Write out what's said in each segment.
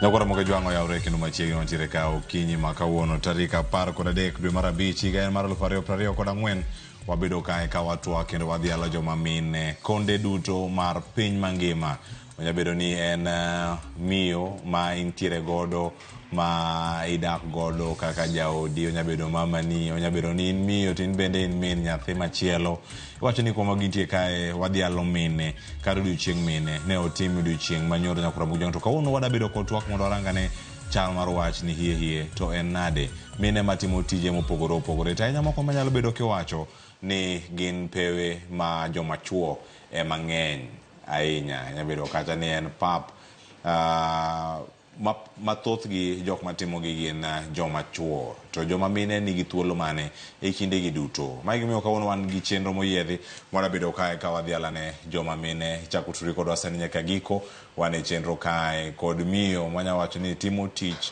Nyakoro moke jwang'o yawre kendo machiegni wantiere ka okinyi ma kawuono tarik 13 dwe mar 5 higa en mar 2024. Wabedo kae ka watwak kendo wadhialo joma mine konde duto mar piny mangima. Onya bedo ni en miyo ma intiere godo ma idak godo kaka jaodi, onya bedo mamani, onya bedo ni in miyo to in bende in min nyathi machielo. Iwacho ni kuma gintie kae wadhialo mine kar odiochieng' mine ne otim odiochieng' manyoro nyakora Mugijwang'. To kawuono wadabedo kod twak mondo warangane chal mar wach ni hie hie to en nade mine matimo tije mopogore opogore to ahinya moko manyalo bedo kiwacho ni gin pewe ma joma chuo ema ng'eny ahinya. Nyalo bedo kata ni en pap ma thothgi jok matimogi gin joma chuo to joma mine nigi thuolo mane e kindegi duto. Mae gimomiyo kawuono wan gi chenro moyiedhi mwadabedo kae ka wadhialane joma mine. Ichako tudri kodwa sani nyaka giko. Wan e chenro kae kod miyo mwanya wacho ni timo tich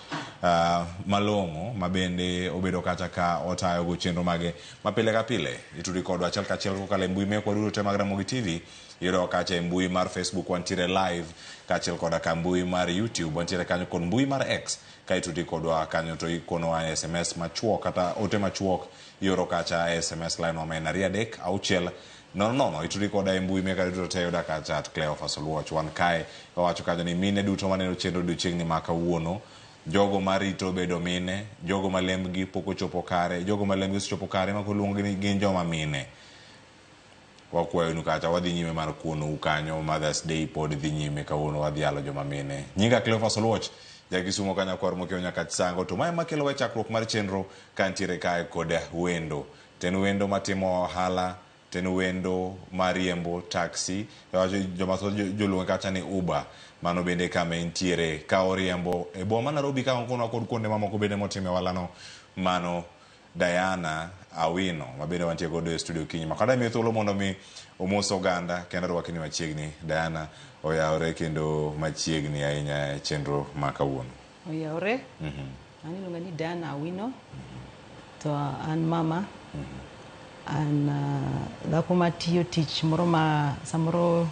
malong'o ma bende obedo kata ka otayo go chenro mage ma pile ka pile. Itudri kodwa achiel kachiel kokalo e mbui mekwa duto te mag Ramogi TV. Iyudowa kacha e mbui mar Facebook wantiere live kaachiel koda ka mbui mar YouTube wantiere kanyo kod mbui mar X. Ka itudri kodwa kanyo to ikonowa e SMS machuok kata ote machuok ioro kacha e SMS line wa ma en 2 3 6 0 0. Itudri koda e mbui meka duto te yuda kacha at Cleophas Oluoch. Wan kae wawacho kanyo ni mine duto maneno chenro odiochieng'ni ma kawuono, jogo marito bedo mine, jogo ma lembgi pok ochopo kare, jogo ma lembgi osechopo kare ma koro luongogi ni gin joma mine. Wakwayonu kacha wadhi nyime mar kuonou kanyo Mother's Day pod dhi nyime kawuono wadhialo joma mine. Nyinga Cleophas Oluoch, ja Kisumo ka nyakwar mokiewo nyaka Chisango to mae makelo e chakruok mar chenro kantiere kae kod wendo. To en wendo matimo ohala, to en wendo mariembo taxi, joma thoth joluonge kacha ni Uber. Mano bende kama entiere ka oriembo e boma ma Nairobi ka okonwa kod kuonde mamoko bende motime ohalano. Mano Diana Awino ma bende wantie godo e studio kinyi ma kada miyo thuolo mondo mi omos oganda kendo arwaki ni machiegni. Diana oyawre kendo machiegni ahinya e chenro ma kawuono. Oyawre. An iluonga ni Diana Awino. To an mama. An dhako matiyo tich moro ma samoro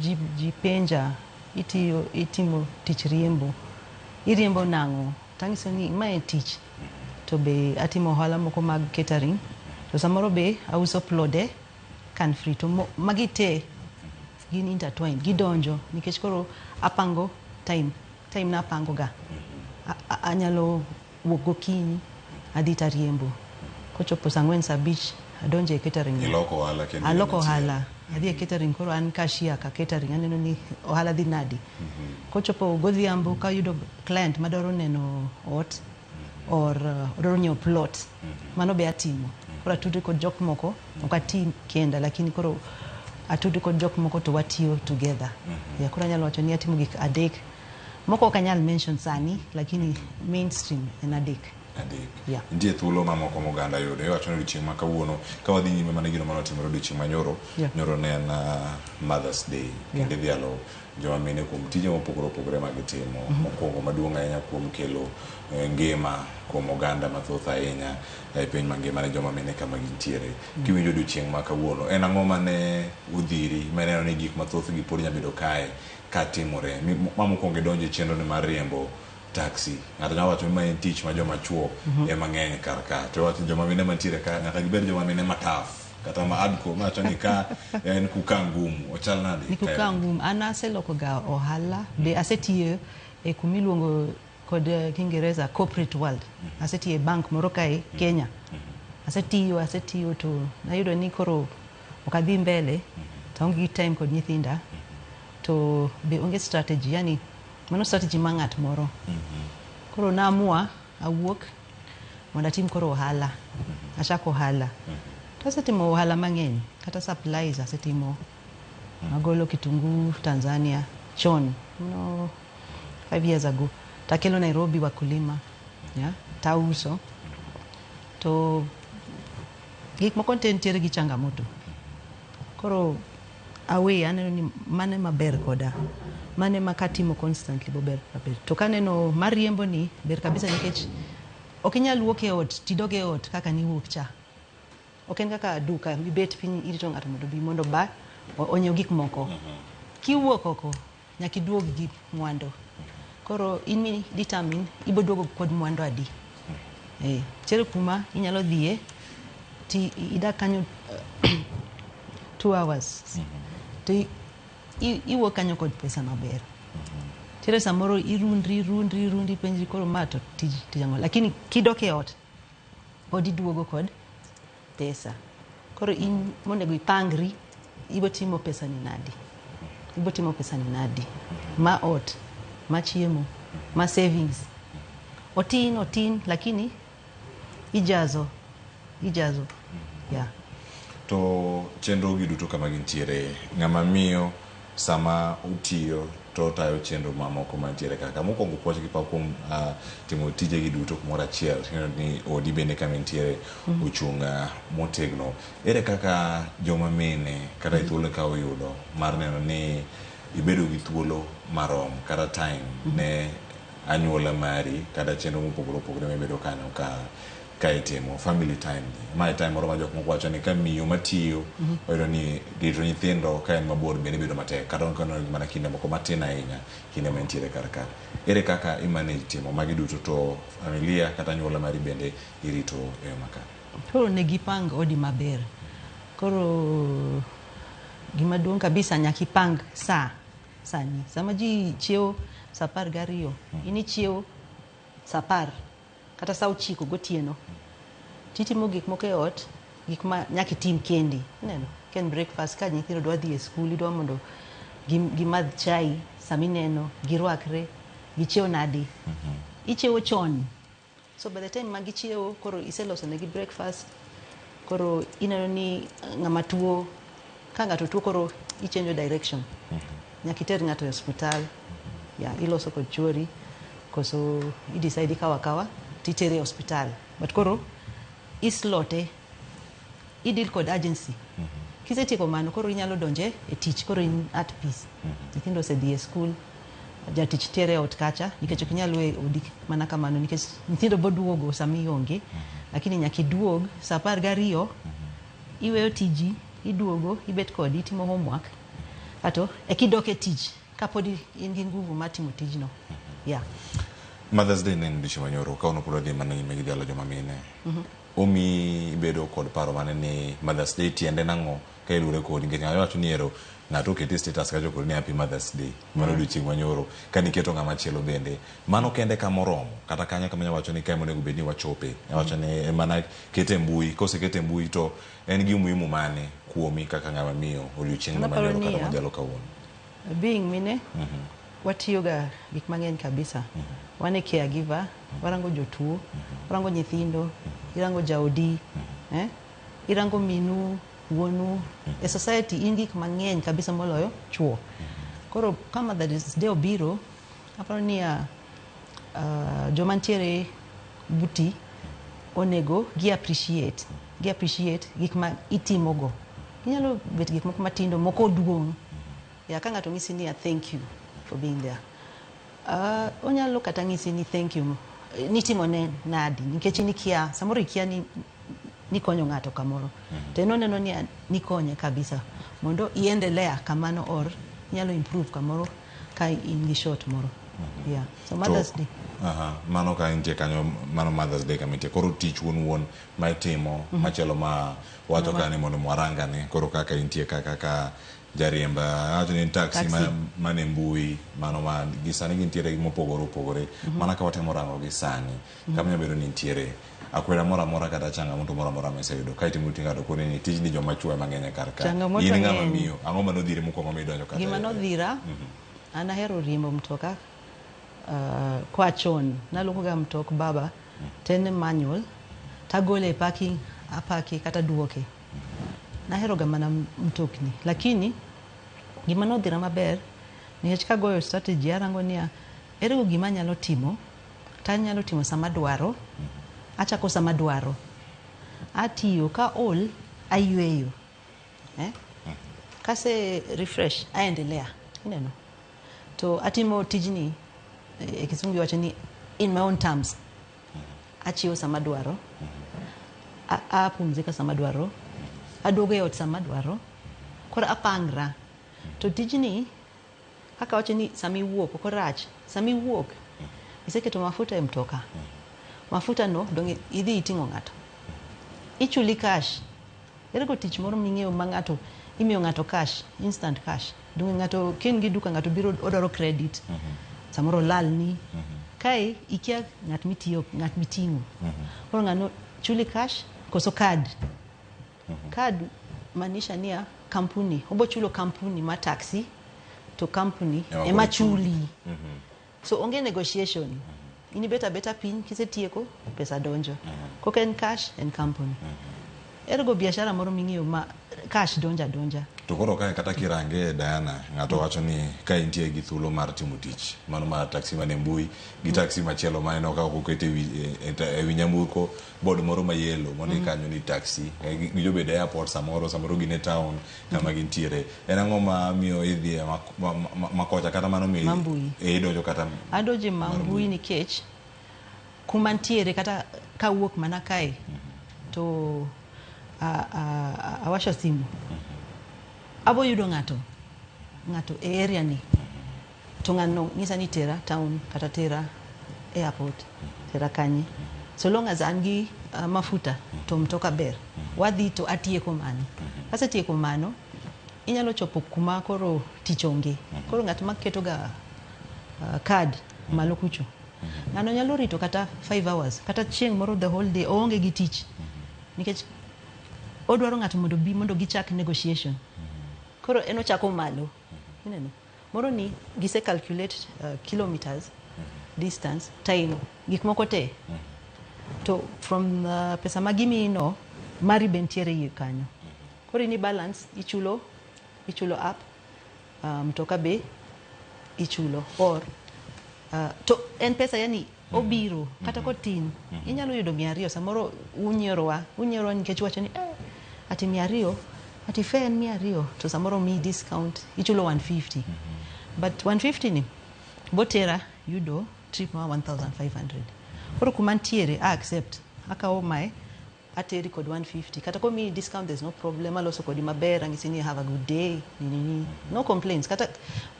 ji penja itiyo itimo tich riembo. Iriembo nang'o? Tang'iso ni mae tich. To be atimo ohala moko mag catering. To samoro be auso plode kan free. To magi te gin intertwined. Gidonjo nikech koro apango time. Time na apango ga. Anyalo wuok gokinyi adhi tariembo. Kochopo saa 4 saa 5 adonjo e catering. Iloko ohala kendo. Aloko ohala. Adhi e catering koro an cashier ka catering aneno ni ohala dhi nadi. Kochopo godhiambo kayudo client madwaro neno ot or odwaro nyiewo plot mano be atimo. Koro atudri kod jok moko ok ati kenda lakini koro atudri kod jok moko to watiyo together. Yeah, koro anyalo wacho ni atimo gik adek. Moko ok anyal mention sani lakini mainstream en adek. Adek. Yeah. Nitie thuolo mamoko ma oganda yudo. Iwacho ni odiochieng' ma kawuono ka wadhi nyime mana gino mane otimore odiochieng' ma nyoro. Nyoro ne en Mother's Day. Kendo idhialo joma mine kuom tije mopogore opogore ma gitimo. Mokwongo maduong' ahinya kuom kelo ngima kuom oganda mathoth ahinya e piny mangima ne joma mine kama gintiere. Kiwinjo odiochieng' ma kawuono, en ang'o mane odhiri mineno ni gik mathoth gi pod nyalo bedo kae katimore? Ma mokwongo idonjo e chenro ni mar riembo taxi. Ng'ato nyalo wacho ni ma en tich ma joma chuo ema ng'eny kar ka. To iwacho ni joma mine mantiere ka nyaka gibed joma mine ma tough. Kata ma hardcore mawacho ni ka en kukaa ngumu. Ochal nade? Ni kukaa ngumu. An aseloko ga ohala. Be asetiyo e kumiluongo kod Kiingereza corporate world. Asetiyo e bank moro kae Kenya. Asetiyo to nayudo ni koro ok adhi mbele to aonge gi time kod nyithinda. To be onge strategy. Yani mano strategy ma ng'at moro. Koro naamua awuok mondo atim koro ohala. Achako ohala. To asetimo ohala mang'eny. Kata supplies asetimo. Agolo kitungu Tanzania chon. No, 5 years ago. Takelo Nairobi wakulima. Yeah, tauso. To gik moko te nitiere gi changamoto. Koro awe aneno ni mane maber koda. Mane ma katimo constantly bober maber. To kaneno mariembo ni ber kabisa nikech ok inyal wuok e ot tidog e ot kaka niwuok cha. Ok en kaka duka mibet piny irito ng'ato mondo obi mondo ba onyiew gik moko. Kiwuok oko nyaka iduog gi mwandu. Koro in mi determine ibo duogo kod mwandu adi. Nitiere kuma inyalo dhiye ti idak kanyo 2 hours. To iwuok kanyo kod pesa maber. Nitiere samoro irundri irundri irundri penjri koro ma to tij tij ang'o. Lakini kidok e ot pod iduogo kod pesa. Koro in monego ipangri ibo timo pesa ni nadi. Ibo timo pesa ni nadi. Ma ot, ma chiemo, ma savings. Otin otin lakini ijazo ijazo. Yeah. To chenro gi duto kama gintiere, ng'ama miyo sama otiyo to otayo chenro mamoko mantiere kaka mokwongo puoch gi pak kuom timo tijegi duto kumoro achiel. Ineno ni odi bende kama intiere ochung' motegno. Ere kaka joma mine kata e thuolo ka oyudo mar neno ni ibedo gi thuolo marom kata time ne anyuola mari kata chenro mopogore opogore mibedo kanyo ka itimo family time ni. Ma e time moro ma jok moko wacho ni ka miyo matiyo oyudo ni rito nyithindo ka en mabor bende bedo matek kata ok en mana kinde moko matin ahinya kinde ma entiere kar ka. Ere kaka i manage timo magi duto to familia kata anyuola mari bende irito e yo makare? Koro onego ipang odi maber. Koro gima duong' kabisa nyaka ipang sa sani. Sama ji chiewo sa 12, in ichiewo sa 10 kata sa 9 gotieno. Titimo gik moko e ot, gik ma nyaka itim kendi. Ineno? Ka en breakfast, ka nyithindo dwa dhi e skul, idwa mondo gimadh chai sama ineno, girwakre, gichiew nadi. Ichiewo chon. So by the time ma gichiewo, koro iseloso negi breakfast, koro ineno ni ng'ama tuo, ka ng'ato tuo koro ichenjo direction. Nyaka iter ng'ato e osiptal, ya iloso kod chuori, koso i decide ikawo akawa titere e osiptal. But koro islote, i deal kod agency. Kisetieko mano, koro inyalo donje e tich, koro in at peace. Nyithindo osedhi e skul, jatich tere e ot kacha, nikech ok inyal weyo odi mana kamano, nikech nyithindo boduogo sama ionge, lakini nyaka iduog sa 12, iweyo tiji, iduogo, ibet kodi, itimo homework, ato ekidok e tich, kapod in gi nguvu mar timo tijno. Yeah. Mother's Day ne en odiochieng' manyoro, kawuono pod wadhi mana nyime gi dhialo joma mine. Omi ibedo kod paro mane ni Mother's Day tiende nang'o ka iluwore kodi nikech ng'ato wacho ni ero ng'ato okete status kacho kodi ni happy Mother's Day mano odiochieng' manyoro ka niketo ng'ama chielo bende mano kende kama oromo kata kanyo kama inyalo wacho ni kae monego bed ni wachope wacho ni mana kete mbui kosekete e mbui to en gi umuhimu mane kuomi kaka ng'ama miyo odiochieng' no manyoro kata modhialo kawuono. Being mine, watiyoga gik mang'eny kabisa. Wan e caregiver, warango jotuo, warango nyithindo, irango jaodi, irango minu, wuonu. E society in gik mang'eny kabisa moloyo chuo. Koro ka Mother's Day obiro, aparo niya joma ntiere buti onego gi appreciate, gi appreciate gik ma itimogo. Ginyalo bet gik moko matindo, moko duong'. Ya ka ng'ato ng'isi niya thank you for being there. Onyalo kata ng'isi ni thank you nitimo ne nadi nikech in ikia samoro ikia ni nikonyo ng'ato kamoro. To en oneno ni nikonye kabisa mondo iendelea kamano or inyalo improve kamoro ka in gi short moro. Yeah. So Mother's Day. Aha, mano ka intie kanyo mano Mother's Day kama intie. Koro tich wuon wuon ma itimo machielo ma wacho ka ni mondo mwarangane koro kaka intie kaka ka jariemb awacho ni taxi mane mbui mano ma gi sani gintiere mopogore opogore mana ka watemo rango gi sani kama nyalo bedo ni nitiere akweda moro amora kata changamoto moro amora miseyudo ka itimo tij ng'ato koni ni tijni joma chuo ema ng'eny e kar ka. Changamoto In ng'ama ng'eny. miyo ang'o manodhiri mokwongo midonjo kata Gima nodhira, an ahero riembo mtoka koa chon. Naluongo ga mtok baba to en manual, tagole e parking, apake kata duoke. Nahero ga mana mtokni, lakini gima nodhira maber nikech kagoyo strategy arango niya ere go gima anyalo timo to anyalo timo sama adwaro, achako sama adwaro. Atiyo ka ol ayweyo. Kase refresh aendelea. Ineno? To atimo tijni e kisungu iwacho ni in my own terms. Achiewo sama adwaro, apumzika sama adwaro, aduogo e ot sama adwaro, koro apangra. To tijni Kaka wacho ni sama iwuok ok orach, sama iwuok iseketo mafuta e mtoka. Mafuta no dong idhi iting'o ng'ato. Ichuli cash. Ere go tich moro ming'eyo ma ng'ato imiyo ng'ato cash, instant cash. Donge ng'ato ka in gi duka ng'ato biro odwaro credit. Samoro olalni. Kae ikia ng'at mitiyo ng'at miting'o. Koro ng'ano chuli cash koso card. Card maanisha niya kampuni obo chulo kampuni ma taxi to kampuni Ema ema koro chuli. chuli. So onge negotiation. In ibet abeta piny kisetieko pesa donjo. Kok en cash en company. Ergo biashara moro ming'eyo ma cash donja donja. To koro kae kata kirange Diana, ng'ato wacho ni ka intie gi thuolo mar timo tich mano mar taxi man e mbui gi taxi machielo ma aneno ka oket e wi nyamburko board moro ma yellow mondik kanyo ni taxi gijobedo e airport samoro samoro gin e town kama gintiere. En ang'o ma miyo idhi e makocha kata mano miyo Ma mbui. idonjo kata Adonjo e ma mbui nikech kuma ntiere kata kawuok mana kae to awasho simu abo yudo ng'ato ng'ato e area ni to ng'ano nyisa ni tera town kata tera airport tera kanye so long as an gi mafuta to mtoka ber wadhi to atieko mano kasetieko mano inyalo chopo kuma koro tich onge koro ng'at maketo ga card malo kucho ng'ano nyalo rito kata 5 hours kata chieng' moro the whole day oonge gi tich nikech odwaro ng'ato mondo bi mondo gichak negotiation koro en ochako malo ineno moro ni gise calculate kilometers distance time gik moko te to from pesa ma gimiyi no mari be ntiere iye kanyo koro in i balance ichulo ichulo up mtoka be ichulo or to en pesa yani obiro kata kotin inyalo yudo 200 samoro unyiorowa unyiorowa nikech wacho ni eh, ati 200 ati fare en 200 to samoro miyi discount ichulo 150 but 150 ni botera yudo trip ma 1500 koro kuma ntiere a accept akawo mae ateri kod 150 kata komiyi discount there's no problem aloso kodi maber ang'isi ni have a good day nini nini no complaints kata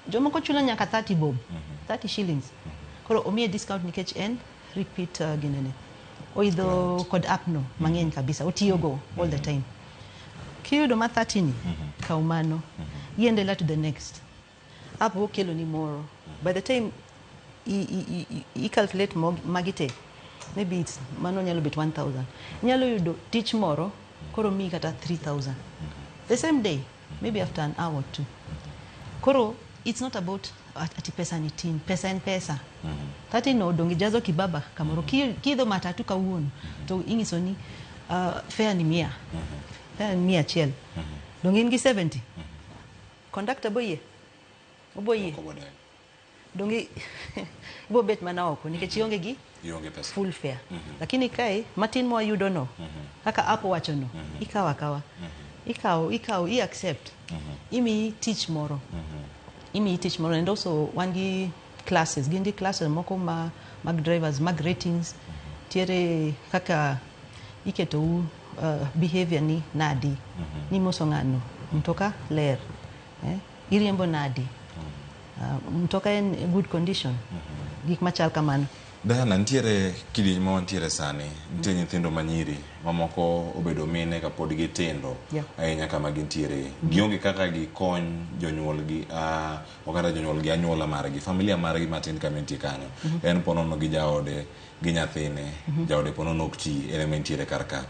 jomoko chulo nyaka 30 bob 30 shillings koro omiye discount nikech en repeat ginene oidho kod app no mang'eny kabisa otiyogo all the time kiyudo ma 30 ni kaw mano iendelea to the next app okelo ni moro by the time i calculate magi te maybe it's mano nyalo bet 1000 inyalo yudo tich moro koro miyi kata 3000 the same day maybe after an hour or two koro it's not about ati pesa ni tin pesa en pesa 30 no odong' ijazo kibaba kamoro kiidho matatu kawuono to ing'iso ni fare ni 100 fare ni 100 dong' in gi 70 conductor boyie oboyie Ok obodagi. donge ibo bet mana oko nikech ionge gi Ionge pesa. full fare lakini kae matin mwayudo no kaka app owacho no ikawo akawa ikawo ikawo i accept imiyi tich moro imiyi tich moro and also wan gi classes gin gi classes moko ma mag drivers mag ratings tiere kaka iketou behavior ni nadi ni moso ng'ano mtoka ler iriembo nadi mtoka en good condition gik machal kamano. Diana, nitiere kidieny ma wantiere sani, nitie nyithindo manyiri mamoko obedo mine kapod gitindo ahinya kama gintiere. Gionge kaka gikony jonyuolgi, ok kata jonyuolgi, anyuola margi, familia margi matin kama entie kanyo. En ponono gi jaode, gi nyathine, jaode ponono ok ti, en ema entiere kar ka.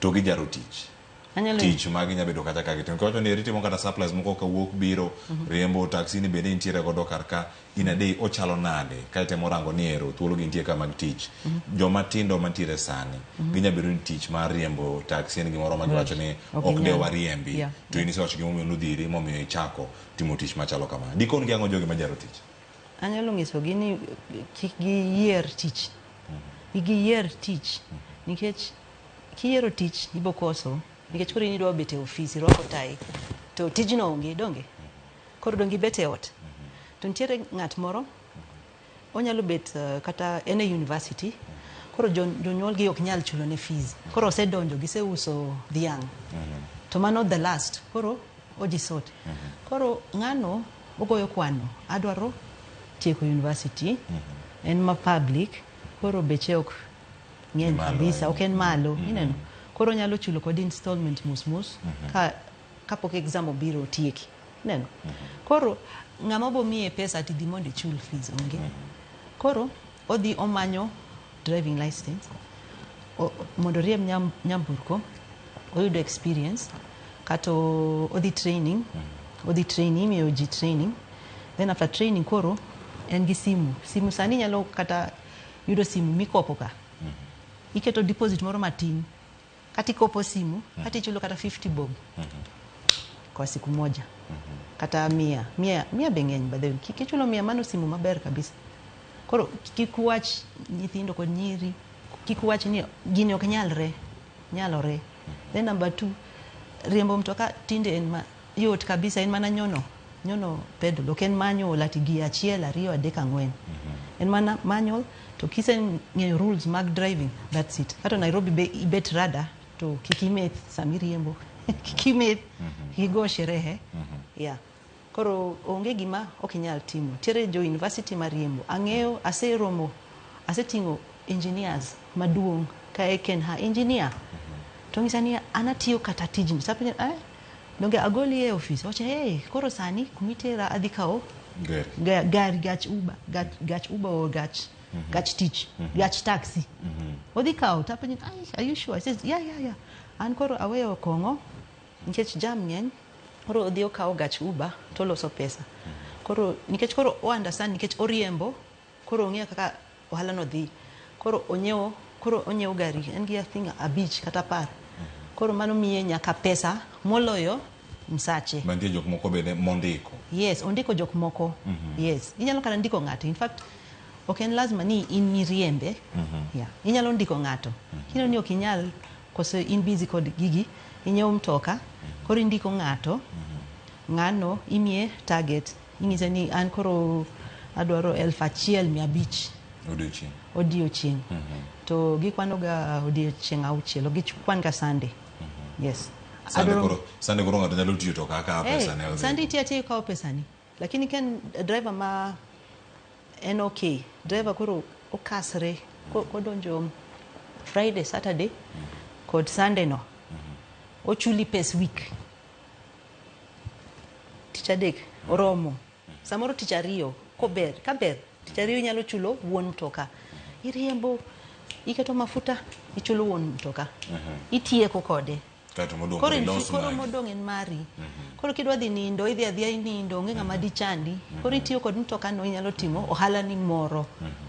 To gijaro tich. Anyalo Tich ma ginya bedo kata ka gitimo. Kiwacho ni eri timo kata supplies moko kawuok biro, riembo taxi ni bende intiere godo kar ka. In a day ochalo nade ka itemo rango ni ero thuolo gi nitie ka mag tich. Joma tindo mantiere sani, ginya bedo ni tich mar riembo taxi en gimoro ma giwacho ni Ok ok de ginyal. wariembi. To in isewacho gimomiyo nodhiri momiyo ichako timo tich machalo kama. Dikon gi ang'o jogi majaro tich? Anyalo nyisogi ni kik giyier tich kik giyier tich nikech kiyiero tich ibo koso nikech koro in idwa bet e ofis irwako tai to tijno onge donge koro dong ibet e ot to nitiere ng'at moro onyalo bet kata en e university koro jonyuol gi ok nyal chulo ne fees koro osedonjo giseuso dhiang' to mano the last koro ojisort koro ng'ano Ogoyo kwano, adwaro tieko university, en ma public, koro beche ok ng'eny kabisa, ok en malo, ineno. Koro onyalo chulo kod installment mos mos, ka kapok exam obiro otieki, ineno. Koro ng'ama bo miye pesa ati dhi mondo ichul fees onge. Koro odhi omanyo driving license mondo oriemb nyamburko, oyudo experience, kata odhi training, odhi training, imiyo ji training. Then after training koro en gi simu. Simu sani inyalo kata yudo simu mikopo ka. Iketo deposit moro matin, kata ikopo simu, kata ichulo kata 50 bob kwa siku moja. Kata mia, mia, mia be ng'eny by the way. Kichulo mia mano simu maber kabisa. Koro kik wach nyithindo kod nyiri, kik wach ni gini ok nyalre, nyalore. Then number 2, riembo mtoka tinde en ma yot kabisa, en mana nyono, nyono pedal, ok en manual ati gi 1, 2, 3, 4. En mana manual, to kiseng'eyo rules mag driving, that's it. Kata Nairobi be ibet rada, to kik imeth sama iriembo. Kik imeth, kik igo sherehe. Yeah. Koro onge gima ok inyal timo. Nitiere jo university mariembo. Ang'eyo, aseromo, aseting'o engineers maduong' ka e Kenha engineer. To ng'isa ni an atiyo kata tijni. Sapenjo, donge agoli e ofis. Owacho, hey, koro sani kumitera adhi kawo gari, gach Uber, gach Uber or gach, gach tich, gach taxi. Odhi kawo, tapenjo, are you sure? I says, yeah, yeah, yeah. An koro aweyo kong'o nikech jam ng'eny. Koro odhi okawo gach Uber to oloso pesa. Koro nikech koro o understand nikech oriembo, koro ong'eyo kaka ohala no dhi. Koro onyiewo, koro onyiewo gari, en gi I think 5 kata 10. Koro mano miye nyaka pesa moloyo msache. Mantie jok moko bende mondiko. Yes, ondiko jok moko. Yes, inyalo kata ndiko ng'ato. In fact, ok en lazima ni in miriembe. Yeah, inyalo ndiko ng'ato. Kineno ni ok inyal koso in busy kod gigi, inyiewo mtoka, koro indiko ng'ato. Ng'ano imiye target. Inyise ni an koro adwaro 1500. Odiochieng'. Odiochieng'. To gikwano ga odiochieng' 6, ok gikwan ga Sunday. Yes. Sunday koro ng'ato nyalo tiyo to kaka pesa ne odhi. Sunday itiyo atiyo ikawo pesa ni. Lakini ka en driver ma en okay, driver koro okasre kodonjo Friday, Saturday kod Sunday no. Ochuli pes week. Tich adek oromo. Samoro tich ariyo kober, kaber tich ariyo inyalo chulo wuon mtoka. Iriembo, iketo mafuta, ichulo wuon mtoka. Itieko kode. Kaeto modong' Koro koro koro ilos mari. modong' en mari. Koro kidwa dhi nindo, idhi adhiya inindo, onge ng'ama dichandi. Koro itiyo kod mtoka no inyalo timo ohala ni moro.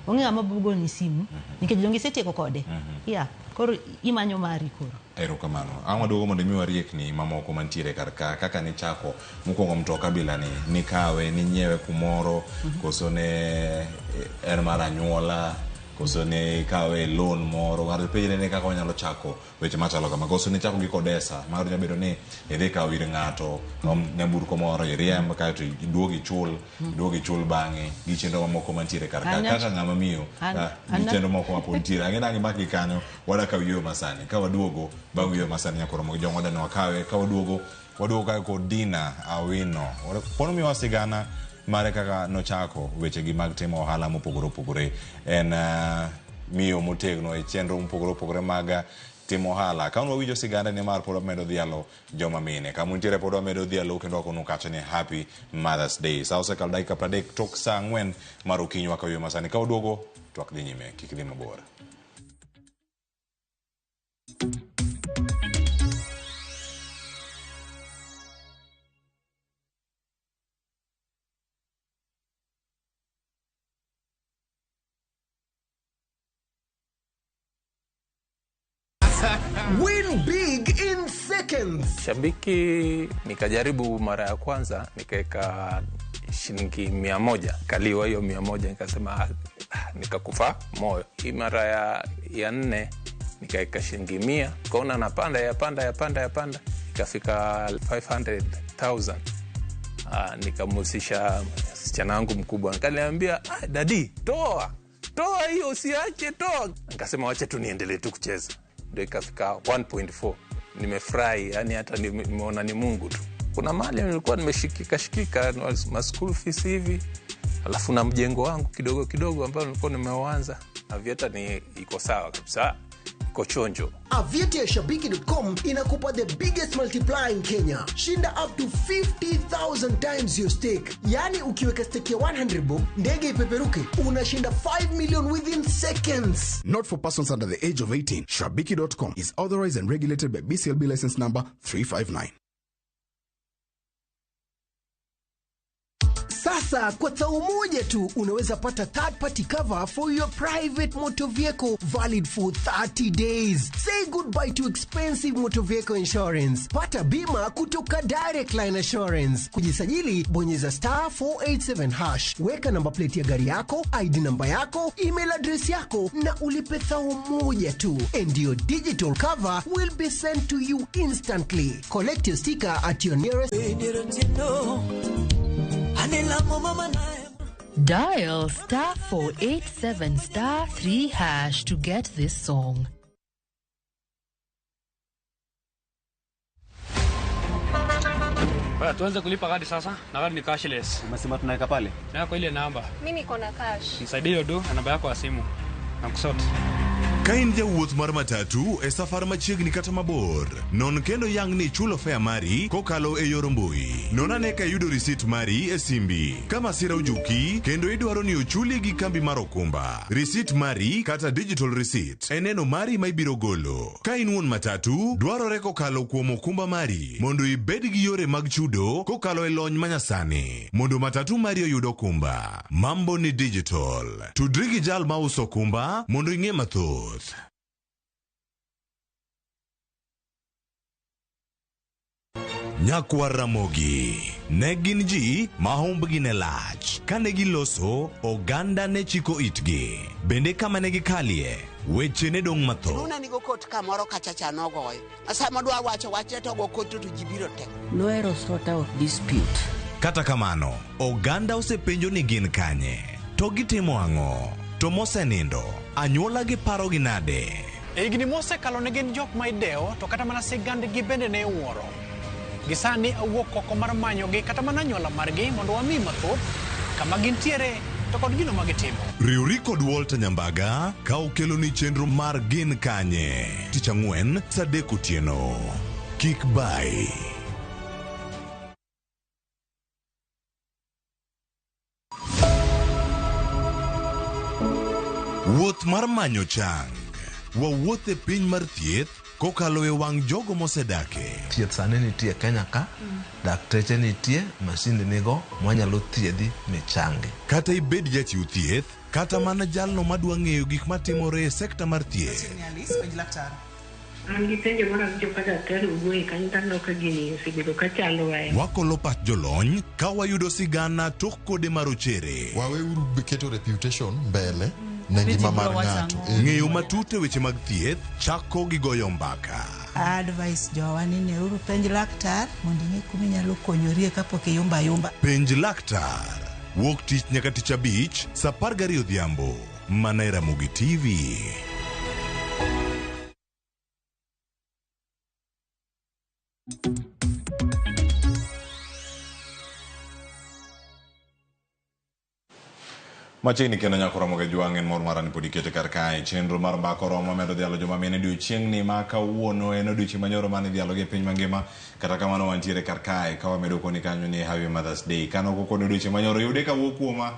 Onge ng'ama bugoni simu, nikech donge isetieko kode. Yeah, koro imanyo mari koro. Erokamano. Ang' waduogo mondo imiwa riekni mamoko mantiere kar ka, kaka nichako mokwongo mtoka bila ni, nikawe, ninyiewe kumoro, koso ne en mar anyuola, koso ne ikawe loan moro. Ng'ato penjre ni kaka wanyalo chako weche machalo kama. Koso nichako gi kodesa, mar nyalo bedo ni idhi kawo ir ng'ato, nyamburko moro iriemb, kaeto iduog ichul, iduog ichul bang'e, gi chenro mamoko mantiere kar ka. Kaka ng'ama miyo, gi chenro moko mapod nitiere. Ang'e ni ang' imak gi kanyo, wadwa kawo yueyo masani. Ka waduogo, bang' yueyo masani nyaka romo gi jong'wa dani wakawe. Ka waduogo, waduogo kae kod Dina Awino. Pod omiyowa sigana mare kaka nochako wechegi mag timo ohala mopogore opogore. En miyo motegno e chenro mopogore opogore mag timo ohala. Ka wawinjo siganda ni mar pod wamedo dhialo joma mine. Kama untiere pod wamedo dhialo kendo wakonu kacha ni Happy Mother's Day. Sa osekalo dakika 30 tok sa 4 mar okinyi wakaw yo masani. Ka waduogo, twak dhi nyime, kik dhi mabor. Win big in seconds. Shabiki nikajaribu mara ya kwanza nikaweka shilingi 100, kaliwa hiyo 100, nikasema, nikakufa moyo. Hii mara ya 4 nikaweka shilingi 100, nikaona napanda, yapanda, yapanda, yapanda, ikafika 500,000. Nikamhusisha msichana wangu mkubwa, nikaniambia, daddy, toa, toa hiyo, usiache, toa. Nikasema wacha tu niendelee tu kucheza. Ndio ikafika 1.4. Nimefurahi, yani hata nimeona ni Mungu tu. Kuna mali nilikuwa nimeshikika shikika ma school fees hivi, alafu na mjengo wangu kidogo kidogo ambao nilikuwa nimeuanza. Aviator ni iko sawa kabisa, iko chonjo. Aviator ya Shabiki.com inakupa the biggest multiplier in Kenya. Shinda up to 50,000 times your stake. Yani ukiweka stake ya 100 bob, ndege ipeperuke, unashinda 5 million within seconds. Not for persons under the age of 18. Shabiki.com is authorized and regulated by BCLB license number 359. Sasa kwa thao moja tu unaweza pata third party cover for your private motor vehicle valid for 30 days. Say goodbye to expensive motor vehicle insurance. Pata bima kutoka Direct Line Assurance. Kujisajili, bonyeza star 487 hash. Weka namba plate ya gari yako, ID namba yako, email address yako na ulipe thao moja tu. And your digital cover will be sent to you instantly. Collect your sticker at your nearest Dial star 487 star 3 hash to get this song. Baya, tuanze kulipa kadi sasa na kadi ni cashless. Umesema tunaweka pale? Na kwa ile namba. Mimi niko na cash. Nisaidie hiyo do na namba yako ya simu. Na kusort. Ka in jawuoth mar matatu e safar machiegni kata mabor, non kendo yang ni ichulo fare mari kokalo e yor mbui. Non ane ka iyudo risit mari e simbi. Ka masira ojuki kendo idwaro ni ochuli gi kambi mar okumba, risit mari kata digital receipt e neno mari ma ibiro golo. Ka in wuon matatu, dwarore kokalo kuom okumba mari mondo ibed gi yore mag chudo kokalo e lony manyasani mondo matatu mari oyud okumba. Mambo ni digital. Tudri gi jal mauso okumba mondo ing'e mathoth. Nyakwar Ramogi ne gin ji ma humbgi ne lach. Kane giloso, oganda ne chiko itgi. Bende kama ne gikalie, weche ne dong' mathoth. Luna nigo kot kamoro kacha cha nogoyo. Sama dwa wacho wachne to go kot to ji biro te. Nohero sort out dispute. Kata kamano, oganda osepenjo ni gin kanye, to gitimo ang'o, to mosenindo, anyuola gi parogi nade? E higni mosekalo ne gin jok ma idewo to kata mana sigandgi bende ne iwuoro. Gisani awuok oko mar manyogi kata mana anyuola margi mondo wami mathoth kama gintiere to kod gino ma gitimo. Riwri kod Walter Nyambaga ka okeloni chenro mar Gin Kanye tich ang'wen saa adek otieno. Kik bai. Wuoth mar manyo chang. Wawuoth e piny mar thieth kokalo e wang' jogo mosedake. Thieth sani nitie Kenya ka, dakteche nitie, masinde nigo mwanyalo thiedhi michangi. Kata ibed jachiw thieth, kata mana jalno madwa ng'eyo gik matimore e sekta mar thieth. An gi penjo moro awinjo ka daktari owuoye kanyo taneno ka gini osebedo ka chandowa ahinya. Wakolo pach jolony ka wayudo sigana tok kode marochere. Waweuru keto reputation mbele ne ngima mar ng'ato. Ng'eyo matut e weche mag thieth chako gi goyo mbaka. Advice jowa ni neuru penj laktar mondo ing'e kuma inyalo konyorie kapok iyumba ayumba. Penj laktar. Wuok tich nyaka tich abich saa 12 odhiambo. Mana e Ramogi TV. Machiegni kendo nyako romo gi jwang' en mor mara ni pod ikete kar kae. Chenro mar mbaka oromo medo dhialo joma mine odiochieng'ni ma kawuono en odiochieng' manyoro mane idhialo gi e piny mangima. Kata kamano wantiere kar kae ka wamedo koni kanyo ni Happy Mother's Day. Kano koni odiochieng' manyoro yude kawuok kuoma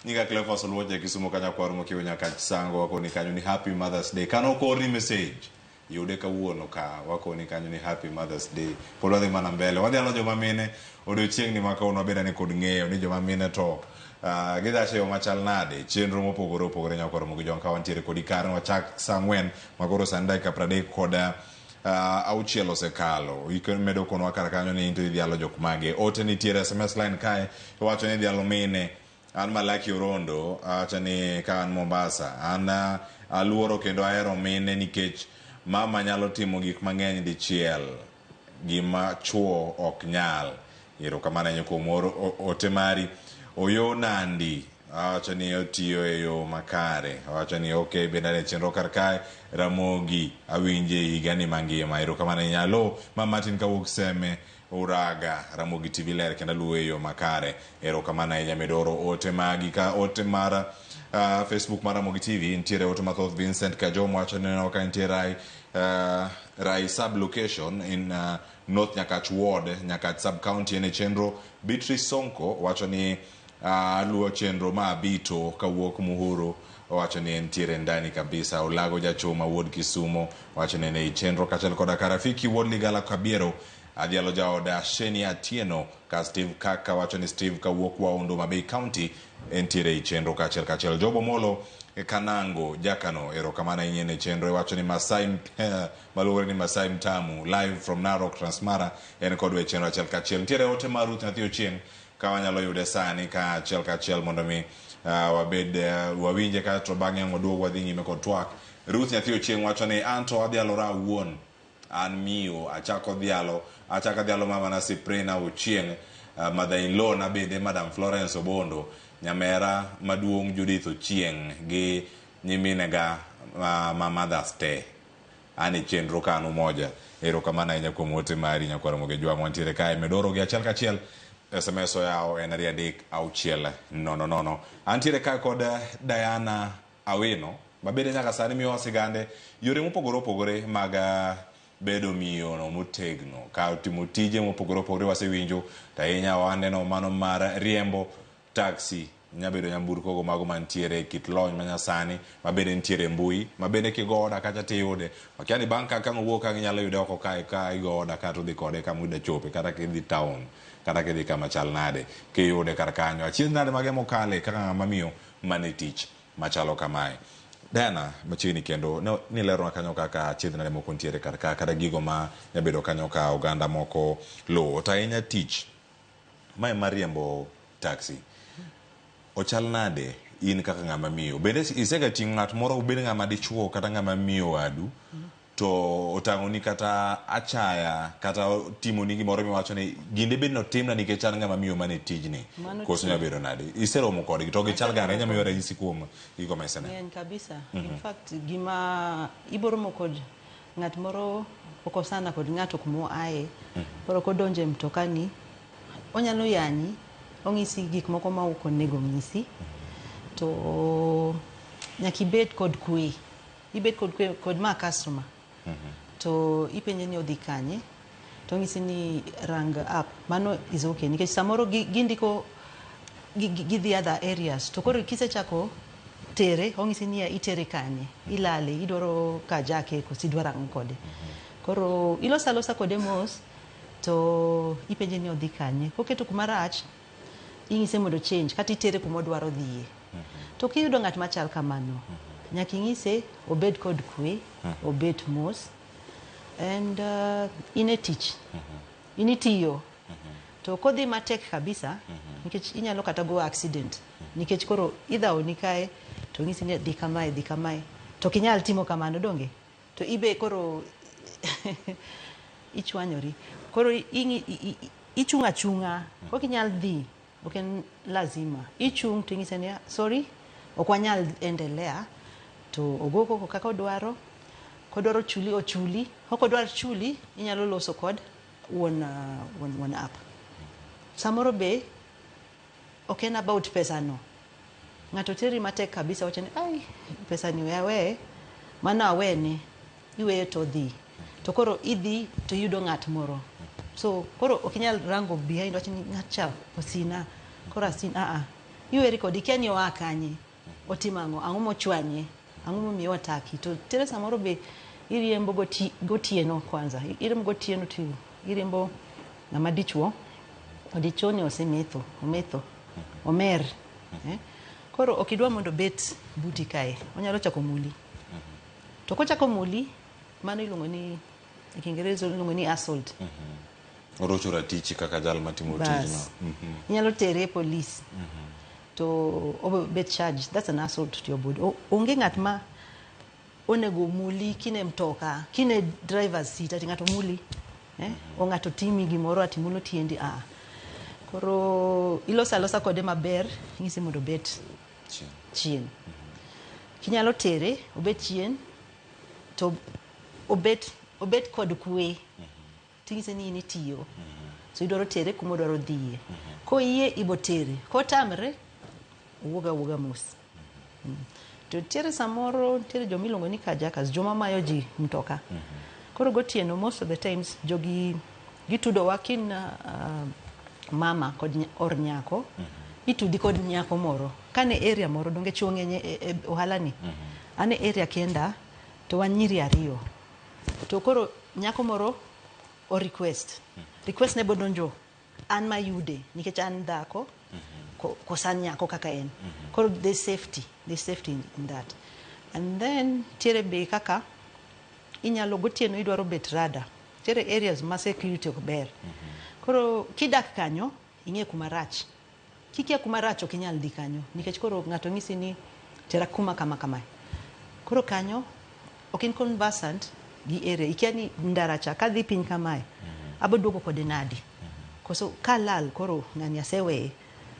nyinga Cleophas Oluoch ja Kisumu kanyakwar mokiwo nyaka Sango wakoni kanyo ni Happy Mother's Day. Kano ok orni message yude kawuono ka wakoni kanyo ni Happy Mother's Day. Pod wadhi mana mbele. Wadhialo joma mine odiochieng'ni ma kawuono wabed ane kod ng'eyo ni joma mine to gidhache yo machal nade chenro mopogore opogore nyako romo gi jong ka wantiere kodi kar wachak saa ang'wen makoro sani dakika 36 osekalo. Imedo konwa kar kanyo ni into idhialo jok mage. Ote nitiere SMS line kae iwacho ni idhialo mine. An Malaki Orondo awacho ni ka an Mombasa an aluoro kendo ahero mine nikech mama nyalo timo gik mang'eny dichiel gima chuo ok nyal. Erokamano ahinya kuom ote mari. Oyo Nandi awacho ni otiyo e yo makare. Awacho ni okay bende ane chenro kar kae Ramogi awinje higani mangima. Erokamano ahinya. Alo ma Martin kawuok Seme Uraga Ramogi TV ler kendo aluwo e yo makare. Erokamano ahinya Midoro ote magi ka ote mar Facebook mar Ramogi TV nitiere ote mathoth. Vincent Kajom wacho ni neno ka nitie Rai, Rai sub location in North Nyakach Ward, Nyakach sub county en e chenro. Beatrice Sonko wacho ni aluwo chenro ma abito kawuok Muhuru, owacho ni entiere ndani kabisa. Olago Jachuma wuod Kisumo wacho ni en ei chenro kaachiel koda Karafiki wuod Ligala Kabiero. Adhialo jaoda Sheni Atieno ka Steve Kaka wacho ni Steve kawuok Waundu Mabei County entiere ei chenro kaachiel kaachiel. Jobo Molo Kanango Jakano erokamano ahinya en e chenro. Iwacho ni Masai maluongore ni Masai Mtamu live from Narok Transmara en kodwa e chenro achiel kachiel. Nitiere ote mar Ruth Nyathi Ochieng' ka wanyalo yude sani ka achiel kachiel mondo mi wabed wawinje kaeto bang'e ang' waduog wadhi nyime kod twak. Ruth Nyathi Ochieng' wacho ni anto adhialora awuon an miyo achako dhialo achako adhialo mama na Cyprina Ochieng' mother in law na bende Madam Florence Obondo nyamera maduong' Judith Ochieng' gi nyiminega ma mothers te an e chenro ka an umoja. Erokamano ahinya kuom ote mari nyakwar Ramogi Jwang'. Wantiere kae Medoro gi achiel kachiel SMS oyawo en 2 3 6 0 0. Antiere kae kod Diana Awino mabende nyaka sani miyowa sigande yore mopogore opogore mag bedo miyo no motegno ka timo tije mopogore opogore wasewinjo to ahinya waneno mano mar riembo taxi nyabedo nyamburko go mago mantiere e kit lony manyasani mabende nitiere e mbui mabende kigo oda kacha tiyude akia ni bang' ka kang' owuok ka inyalo yude oko kae ka igo oda ka to udhi kode kama idwa chope kata kidhi town kata kidhi kama chal nade kiyude kar kanyo achiedh nade mage mokale kaka ng'ama miyo mane tich machalo kamae. Diana machiegni kendo nilerona kanyo kaka achiedh nade moko nitiere kar ka kata gigo ma nyabedo kanyo ka oganda moko luwo to ahinya tich mae mar riembo taxi ochal nade in kaka ng'ama miyo bende isega ting'o ng'at moro obed ng'ama dichuo kata ng'ama miyo wadu to otang'oni kata achaya kata timoni gimoro miwacho ni ginde bed notimna nikech an ng'ama miyo mane tijni koso nyalo bedo nade iseromo kodgi to gichal gane inyalo miyo ranyisi kuom gigo ma iseneno Ng'eny kabisa. In fact, gima iboromo kod ng'at moro okosana kod ng'ato kuma oaye. Koro kodonjo e mtokani, onyalo yanyi, ong'isi gik moko ma ok onego ong'isi. To nyaka ibed kod kwe. Ibed kod kwe kod ma customer. To ipenje ni odhi kanye. To ong'isi ni rang app. Mano is okay. Nikech samoro gindiko gidhi other areas. To koro kisechako tere, ong'isi ni itere kanye. Ilale, idwaro kajake koso idwaro ang'o kode. Koro iloso alosa kode mos, to ipenje ni odhi kanye. Koketo kuma rach, ing'ise mondo change kata itere kuma odwaro dhiye. To kiyudo ng'at machal kamano, nyaka ing'ise obed kod kwe, obet mos, and in e tich, in itiyo. To kodhi matek kabisa, nikech inyalo kata go accident, nikech koro idhawoni kae, to ng'isi ni dhi kamae, dhi kamae. To ok inyal timo kamano donge? To ibe koro ichwanyori. Koro ichung' achung'a, ok inyal dhi, ok en lazima. Ichung' to ing'ise ni sorry, ok wanyal endelea, to ogo koko kaka odwaro, kodwaro chuli ochuli, ok odwar chuli, inyalo loso kod wuon app. Samoro be ok en about pesa no. Ng'ato teri matek kabisa wacho ni ai pesa ni we aweye, mano awene, iweye to odhi. To koro idhi to iyudo ng'at moro. So koro ok inyal rango behind wacho ni ng'at cha osina, koro asin a a. Iweri kode ikia ni oa kanye, otimo ang'o, ang'o mochwanye, ang'o momiyo otaki. To tere samoro be iriembo gotieno kwanza. Iriembo gotieno to iriembo ng'ama dichuo, dichuo ni osemetho, ometho, omer. Koro ok idwa mondo obet buti kae, onyalo chako muli. To kochako muli, mano iluongo ni, e Kiingereza iluongo ni assault. Orocho ratichi kaka jal matimo tijno. Inyalo tere e police. To obet charged, that's an assault to your body. Onge ng'at ma onego muli kine mtoka, kine driver's seat, ati ng'ato muli. O ng'ato timi gimoro ati mulo tiendi, a. Koro iloso alosa kode maber, ing'ise mondo obet chien. Kinyalo tere, obet chien, to obet kod kwe. Ting'ise ni in itiyo. So idwaro tere kuma odwaro dhiye. Koyie ibo tere, kotamre owuog awuoga mos. To nitiere samoro nitiere joma iluongo ni carjackers, joma mayo ji mtoka. Koro gotieno most of the times jogi gitudowa kin mama kod or nyako itudi kod nyako moro kane area moro donge chuo ng'eny e ohala ni. An e area kenda to wan nyiri ariyo to koro nyako moro o request ne bodonjo an mayude nikech an dhako kosa an nyako kaka en. Koro there's safety in that. And then ntiere be kaka inyalo gotieno idwaro bet rada, ntiere areas ma security ok ber. Koro kidak kanyo ing'e kuma rach, kikia kuma rach ok inyal dhi kanyo nikech koro ng'ato ng'isi ni tera kuma kama kamae. Koro kanyo ok in conversant gi area, ikia ni ndara cha kadhi piny kamae abo duogo kode nadi, koso kalal koro ng'ani aseweye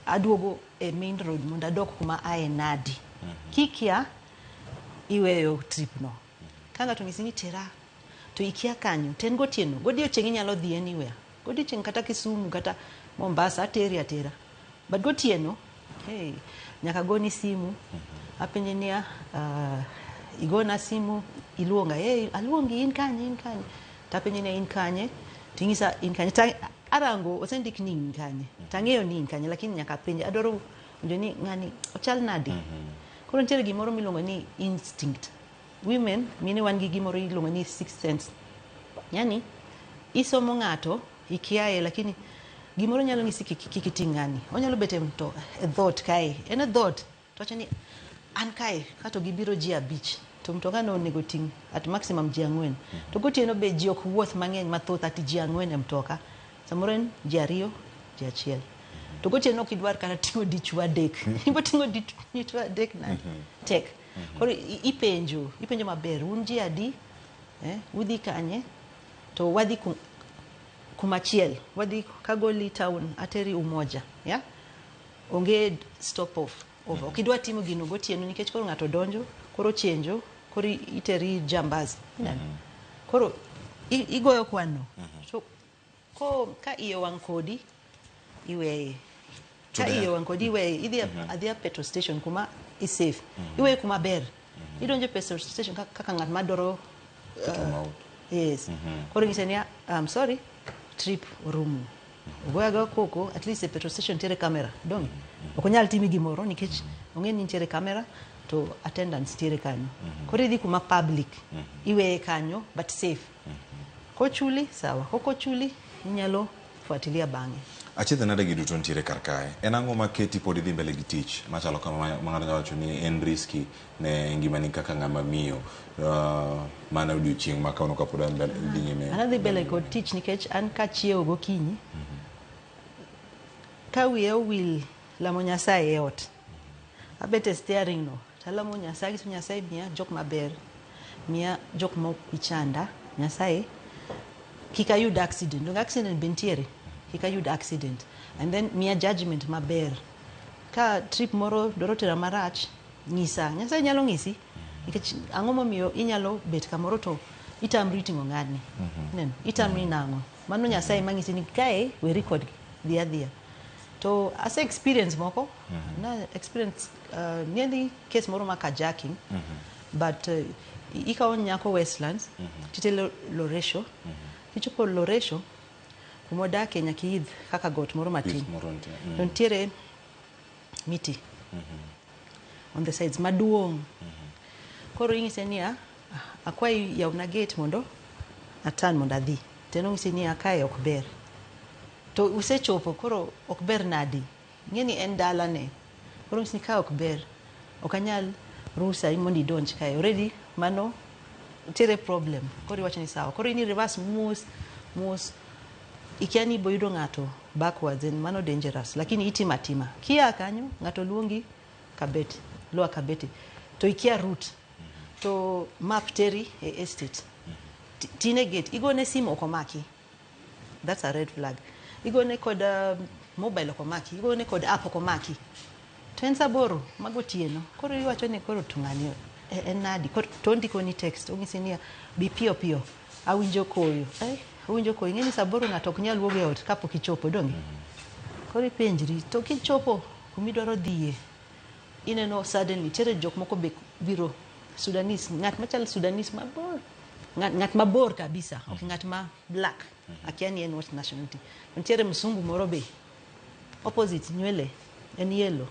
aduogo e main road mondo adok kuma aye nadi. Kikia iweyo trip no ka ng'ato ng'isi ni tera to ikia kanyo to en gotieno. Godiochieng' inyalo dhi anywhere, godiochieng' kata Kisumu kata Mombasa ateri atera, but gotieno, hey, nyaka goni simu apenje niya, igona simu iluonga, hey, aluongi in kanye, in kanye, tapenje niya in kanye, ting'isa in kanye ta arango osendik ni in kanye tang'eyo ni in kanye, lakini nyaka apenje adwaro winjo ni ng'ani ochal nadi. Koro nitiere gimoro miluongo ni instinct. Women, mine wan gi gimoro iluongo ni sixth sense, yani isomo ng'ato ikiaye, lakini gimoro nyalo ng'isi kik iting' ng'ani. Onyalo bet e mto e dhoot kae, en e dhoot to wacho ni an kae kato gibiro ji 5 to mtoka no onego ting' at maximum ji 4 to gotieno be ji ok wuoth mang'eny mathoth ati ji 4 e mtoka, samoro en ji 2, ji 1, to gotieno ok idwar kata ting'o dichuo 3, ibo ting'o dichuo 3 nade? Tek. Koro ipenjo maber, un ji adi, udhi kanye, to wadhi kumachiel, wadhi kagoli town ateri Umoja, yeah? Onge stop off over. Ok idwa timo gino gotieno nikech koro ng'ato donjo koro chenjo koro iteri jambazi. Ineno? Koro igoyo kwano to ko ka iye wang' kodi iweye, ka iye wang' kodi iweye idhi adhiya petrol station kuma i safe, iweye kuma ber, idonjo e petrol station kaka ng'at madwaro yes. Koro ing'ise niya, I'm sorry, trip orumo. Ogoyo agoya koko, at least e petrol station nitiere camera dong ok onyal timi gimoro nikech ong'e ni nitiere camera to attendants nitiere kanyo. Koro idhi kuma public iweye kanyo but safe. Kochuli sawa, kokochuli inyalo fuatilia bang'e. Achiedh nade gi duto nitiere kar kae. En ang'o maketi pod idhi mbele gi tich machalo kama ma ng'ato nyalo wacho ni en risky ne ngimani kaka ng'ama miyo, mana odiochieng' ma kawuono kapod an mbele dhi nyime? An adhi mbele kod tich nikech an kachiewo gokinyi ka wiya owil lamo Nyasaye e ot, abet e steering no talamo Nyasaye, agiso Nyasaye miya jok maber, miya jok mok ichanda, Nyasaye kik ayud accident, donge accident be nitiere, kik ayud accident, and then miya judgment maber. Ka trip moro dwaro tera marach, nyisa. Nyasaye nyalo ng'isi nikech ang'o momiyo inyalo bet kamoro to itamri ting'o ng'ani. Ineno, itamri nang'o, mano Nyasaye mang'isi ni kae weri kodgi, dhi adhiya. To ase experience moko na experience nearly case moro ma carjacking, but ikawo nyako Westlands titelo Loresho, kichopo Loresho kuma odake nyaka iidh kaka got moro matin. Pith moro nitie. To nitiere miti on the sides maduong'. Koro ing'ise niya, "Ah, akwayi yawna gate mondo atan mondo adhi." To en ong'isi niya, kae ok ber. To usechopo koro ok ber nadi? Ing'e ni en dalane. Koro ong'isi ni ka ok ber, ok anyal ruhusa mondo idonj kae. Already mano nitiere problem. Koro iwacho ni sawa. Koro in i reverse mos mos, ikia ni iboyudo ng'ato backwards en mano dangerous, lakini itimo atima. Kia kanyo ng'ato luongi Kabete, Lower Kabete, to ikia route to map teri e estate. Tine gate igone simu ok omaki, that's a red flag. Igone kod mobile ok omaki, igone kod app ok omaki, to en saa 8 magotieno. Koro iwacho ni koro to ng'ani en nadi? Koro to ondiko ni text ong'isi niya, bi piyo piyo, awinjo koyo. Owinjo ko ing'e ni saa aboro ng'ato ok nyal wuok e ot kapok ichopo donge? Koro ipenjri to kichopo kumidwaro dhiye ineno suddenly nitiere jok moko be biro Sudanese, ng'at machal Sudanese mabor, ng'at mabor kabisa, ok ng'at ma black. Akia ni en what nationality. Nitiere msungu moro be opposite nywele en yellow.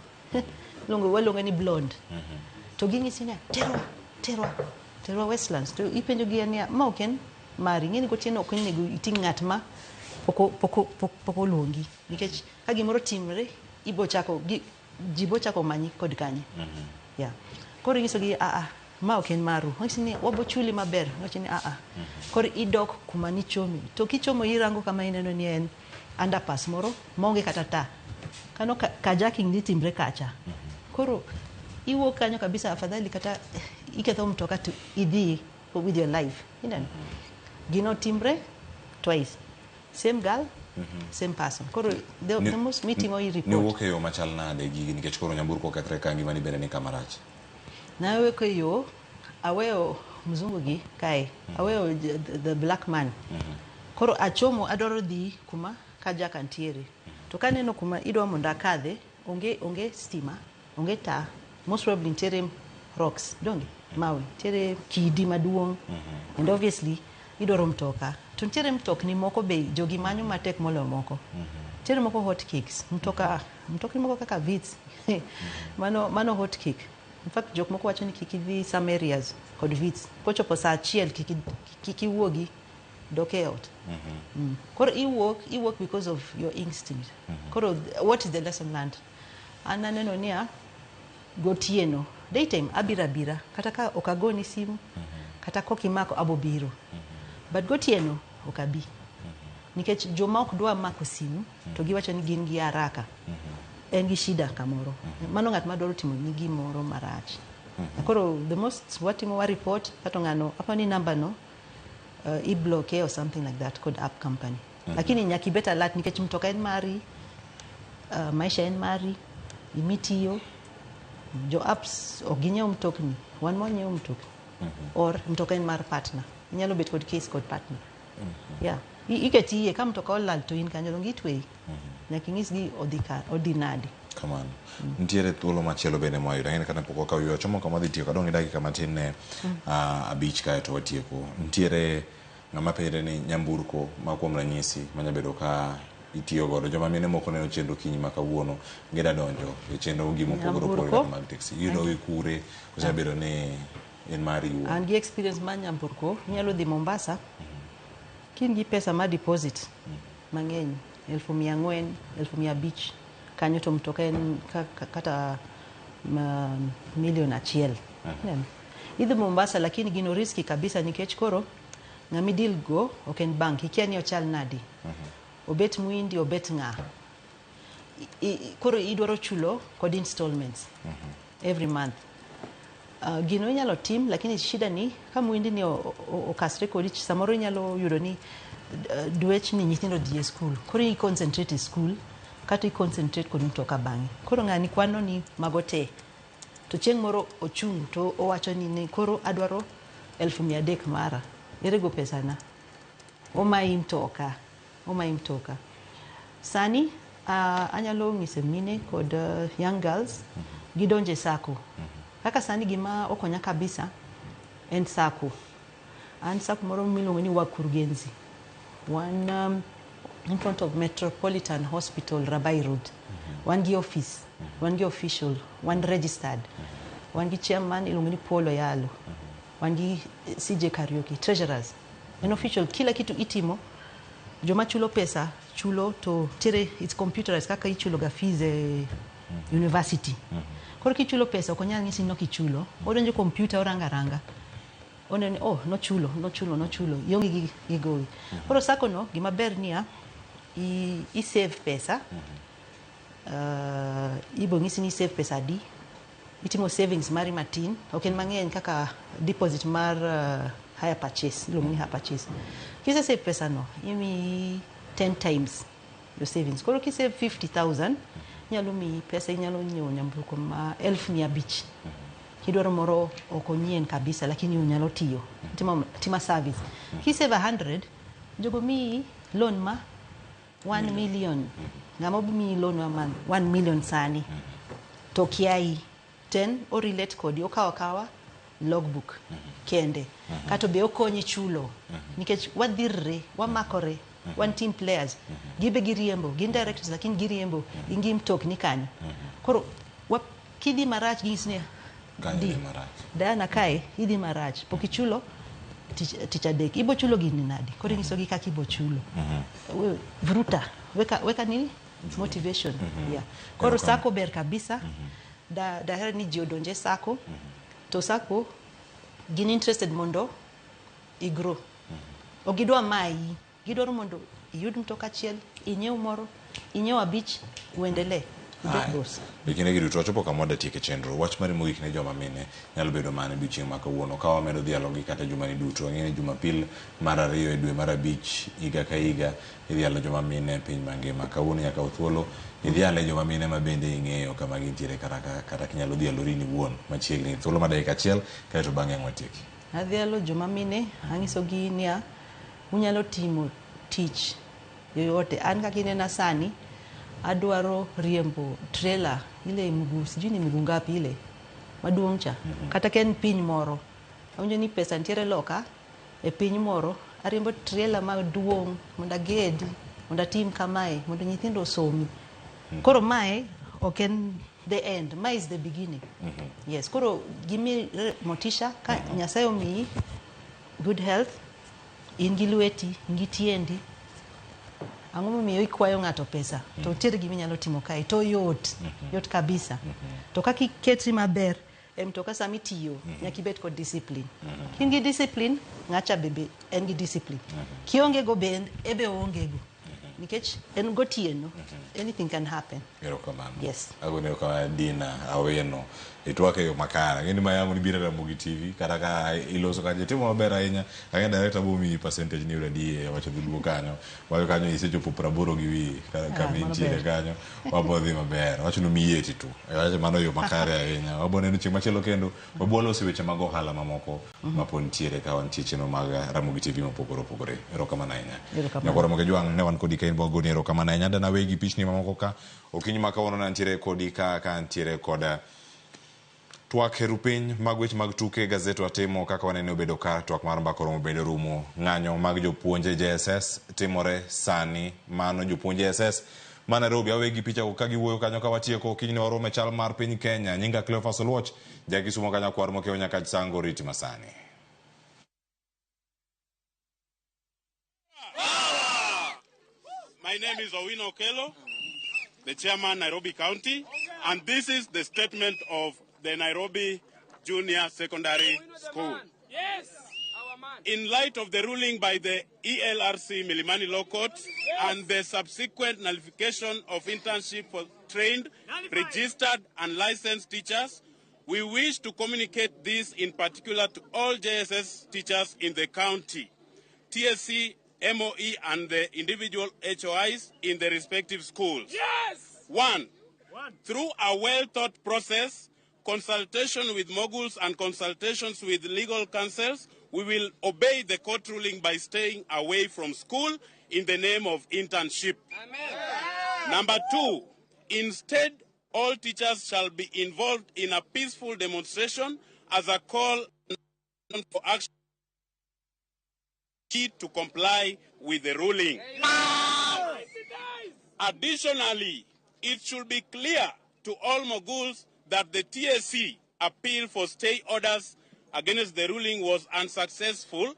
Luongo waluonge ni blonde. To ging'isi niya, terwa, terwa, terwa Westlands. To ipenjo gi niya, ma ok en mari. Ing'e ni gotieno ok onego iting' ng'at ma pok oluongi. Nikech ka gimoro timre, ibo chako, ji bo chako manyi kod kanye. Yeah. Koro inyisogi, a a, ma ok en maru. Wang'isi ni wabo chuli maber. Wacho ni a a. Koro idok kuma nichomi. To kichomo irango kama ineno ni en underpass moro maonge kata taa. Kano carjacking dhi timre kacha. Koro iwuok kanyo kabisa afadhali kata iketho mtoka to idhi with your life. Ineno? Gino timre twice. Same girl, same person. Koro the most mitimo i report. Niwuok e yo machal nade gigi nikech koro nyamburko okethre ka ngimani bende ni kama rach. Nawuok e yo, aweyo mzungu gi kae, aweyo the black man. Koro achomo adwaro dhi kuma kajaka ntiere. To kaneno kuma idwa mondo akadhe, onge stima, onge taa. Most probably nitiere rocks, donge? Mawe, nitiere kidi maduong'. And obviously idwaro mtoka. To nitiere mtokni moko be jogi manyo matek moloyo moko. Nitiere moko hot cakes, mtoka, mtokni moko kaka Vitz. Mano hot cake. In fact, jok moko wacho ni kik idhi some areas kod Vitz. Kochopo saa achiel kik iwuogi dok e ot. Koro iwuok because of your instinct. Koro what is the lesson learned? An aneno niya, gotieno, daytime abiro abira, kata ka ok agoni simu, kata kok imako abo biro. But gotieno ok abi. Nikech joma ok dwa mako simu, to giwacho ni gin gi haraka. En gi shida kamoro. Mano ng'at madwaro timo ni gimoro marach. Koro the most watimo wa report, kato ng'ano, apa ni namba no, i-block or something like that kod app company. Lakini nyaka ibet alert nikech mtoka en mari, maisha en mari, imitiyo, jo apps ok ginyiew mtokni, wan mwanyiewo mtokni. Or mtoka en mar partner. Inyalo bet kod case kod partner. Yeah. Iketi iye ka mtoka olal to in kanyo donge itweyi. Nyaka inyisgi odhi nade. Kamano. Nitiere thuolo machielo bende mwayudo. Ang'e ni kata pok wakawo yo chomo kama wadhi tieko. Adong' gi dakika matin ne 5 kae to watieko. Nitiere ng'ama penjre ni nyamburko ma kuom ranyisi manya bedo ka itiyo godo. Joma mine moko neno chenro kinyi ma kawuono gida donjo e chenro gima opogore opogore kata mag taxi. Iyudo gi kure koso bedo ni en mari iwuon? An gi experience mar nyamburko, inyalo dhi Mombasa, ka in gi pesa mar deposit mang'eny, 400,000, 500,000, kanyo to mtoka en kata 1 million. Ineno? Idhi Mombasa lakini gino risky kabisa nikech koro ng'ama idil go ok en bank, ikia ni ochal nadi. Obet muhindi, obet ng'a. Koro idwaro chulo kod installments every month. Gino inyalo tim lakini shida ni ka muhindi ni okasre kodi samoro inyalo yudo ni dwech ni nyithindo dhi e school koro i concentrate e school kata i concentrate kod mtoka bang'e koro ng'ani kwano ni mago te to chieng' moro ochung' to owacho ni koro adwaro 300,000 mara ere go pesana omayi mtoka omayi mtoka sani anyalo nyiso mine kod young girls gidonje sacco kaka sani gima okonya kabisa en sacco an sacco moro miluongo ni Wakurugenzi wan in front of Metropolitan Hospital, Rabai Road. Wan gi office, wan gi official, wan registered. Wan gi chairman iluongo ni Paul Oyalo. Wan gi CJ Kariuki, treasurers. En official, kila kitu itimo. Joma chulo pesa, chulo to tere, it's computerized kaka ichulo ga fees e university. Koro kichulo pesa, ok onyal nyisi ni ok ichulo. Odonjo computer oranga ranga. Oneno ni oh, nochulo, nochulo, nochulo. Ionge gi gowi. Koro sacco no, gima ber niya, i save pesa. Ibo nyisi ni save pesa adi. Itimo savings mari matin, ok en mang'eny kaka deposit mar hire purchase, iluongo ni hire purchase. Kise save pesa no, imiyi 10 times your savings. Koro kisave 50,000, inyalo miyi pesa, inyalo nyiewo nyamburko ma 500,000. Kidwaro moro ok onyien kabisa, lakini unyalo tiyo. Tima service. Kisave 100, Jogo miyi loan ma 1 million. Ng'ama omiyi loan ma 1 million sani. To kiai ten o relate kodi okawo akawa logbook kende. Kato be okonyi chulo. Nikech wadhirre, wamakore, wan team players. Gibe giriembo, gin directors lakini giriembo, in gi mtokni kanyo. Koro kidhi marach ginyisi ni Kanyo di dhi marach. Diana kae idhi marach pok ichulo tich adek ibo chulo gini nadi koro inyisogi kaka ibo chulo. Vruta weka nini motivation. Yeah. Koro sako ber kabisa. Daher ni ji odonje sako. To sako gin interested mondo igrow. Ok gidwa mayi, gidwaro mondo iyud mtoka achiel, inyiew moro, inyiew abich, uendelee. E kinde gi duto wachopo kama wadatieke chenro. Wach mari mogik ne joma mine nyalo bedo mane odiochieng' ma kawuono ka wamedo dhialo gi kata jumani duto. Ang'eyo ni Jumapil mar 2 e dwe mar 5 higa ka higa idhialo joma mine e piny mangima. Kawuono nyaka kaw thuolo idhiale joma mine ma bende ing'eyo kama gintiere kata kinyalo dhialori in iwuon machiegni. Thuolo ma dakika achiel kaeto bang'e ang' watieki. Adhialo joma mine, ang'isogi niya, unyalo timo tich yoyote. An kaka inena sani, adwaro riembo trailer ile mguu, sijui ni mguu ngapi ile maduong' cha. Kata ka en piny moro, awinjo ni pesa nitiere loka e piny moro, ariembo trailer maduong' mondo aged, mondo atim kamae, mondo nyithindo osomi. Koro mae ok en the end, mae is the beginning. Yes, koro gimi motisha ka Nyasaye omiyi good health, in gi lweti, in gi tiendi. Ang'o momiyo ikwayo ng'ato pesa? To nitiere gima inyalo timo kae, to yot, yot kabisa. To kaka iketri maber e mtoka sama itiyo, nyaka ibed kod discipline. Ka in gi discipline, ng'acha bende en gi discipline. Kionge go be ebe oonge go. Nikech en gotieno, anything can happen. Erokamano. Yes. Agoni erokamano Dina Awino. Itwak e yo makare. Ang'e ni ma yamo ni biro Ramogi TV kata ka iloso kanyo itimo maber ahinya. Ang'e director bo miyi percentage ni yudo adi e wacho dholuo kanyo. Wacho kanyo isechopo 80 gi wiye kama intiere kanyo. Wabo dhi maber. Wacho ni miyi 82. Wacho mano yo makare ahinya. Wabo neno chieng' machielo kendo. Wabo loso weche mag ohala mamoko mapod nitiere ka wantie chenro mag Ramogi TV mopogore opogore. Erokamano ahinya. Nyakwar Ramogi Jwang' ne wan kodi ka in bwagoni erokamano ahinya. Dana wegi pichni mamoko ka okinyi ma kawuono ne antiere kodi ka antiere kod twak e rupiny mag weche mag tuke gazet watimo kaka wanene obedo ka twak mar mbaka oromo bedo rumo. Ng'anyo mag jopuonj e JSS timore sani. Mano jopuonj JSS ma Nairobi awegi picha ka giwuoyo kanyo ka watieko okinyi ne waromo e chal mar piny Kenya. Nyinga Cleophas Oluoch, ja Kisumo kanyo kwar mokewo nyaka Sango riti masani. My name is Owino Okello, the chairman, Nairobi County, and this is the statement of the Nairobi Junior Secondary School. Yes, our man. In light of the ruling by the ELRC Milimani Law Court and the subsequent nullification of internship for trained, registered, and licensed teachers, we wish to communicate this in particular to all JSS teachers in the county, TSC, MOE, and the individual HOIs in the respective schools. Yes! 1, through a well-thought process, consultation with moguls and consultations with legal counsels, we will obey the court ruling by staying away from school in the name of internship. Amen. Number 2, instead, all teachers shall be involved in a peaceful demonstration as a call for action to comply with the ruling. Additionally, it should be clear to all moguls that the TSC appeal for stay orders against the ruling was unsuccessful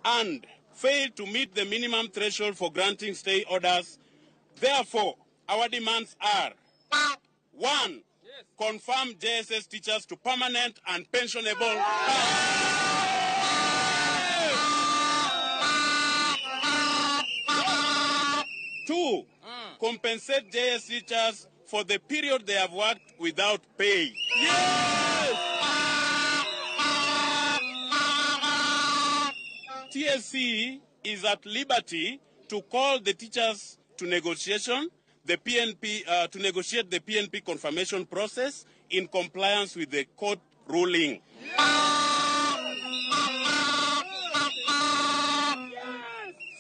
and failed to meet the minimum threshold for granting stay orders. Therefore, our demands are: 1, confirm JSS teachers to permanent and pensionable. 2, compensate JSS teachers for the period they have worked without pay. Yes! TSC is at liberty to call the teachers to negotiation, the PNP, to negotiate the PNP confirmation process in compliance with the court ruling. Yes!